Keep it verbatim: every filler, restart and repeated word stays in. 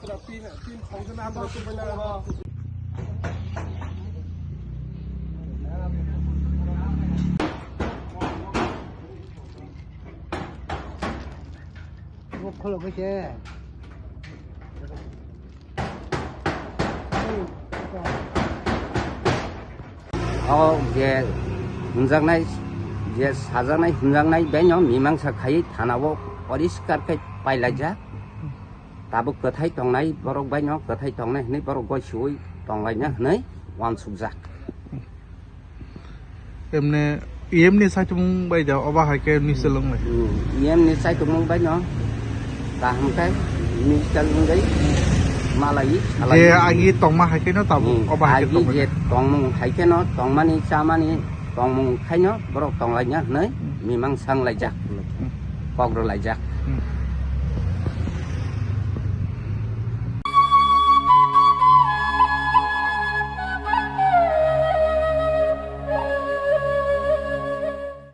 O je hwnjaknai, je sajaknai hwnjaknai baino mimangsa khaiwi thanao poriskar khe pailaijak. Tabuk kwthai tongnai borok baino kwthai tongnai hwnwi borok goi suwi tonglaina hwnwi uansukjak. Emne, emne saitumung bai da, oba hai khe mixel wng lai. Hmm, emne saitumung baino kaham khe mixel wngwi malai salai. Je agi tongma hai khe no tabuk, hmm, oba hai khe agi tongma. Je tongmung hai khe no tongmani chamani tongmung khai no borok tonglaina hwnwi, hmm, mimang sanglaijak. Hmm. Kok rwlaijak.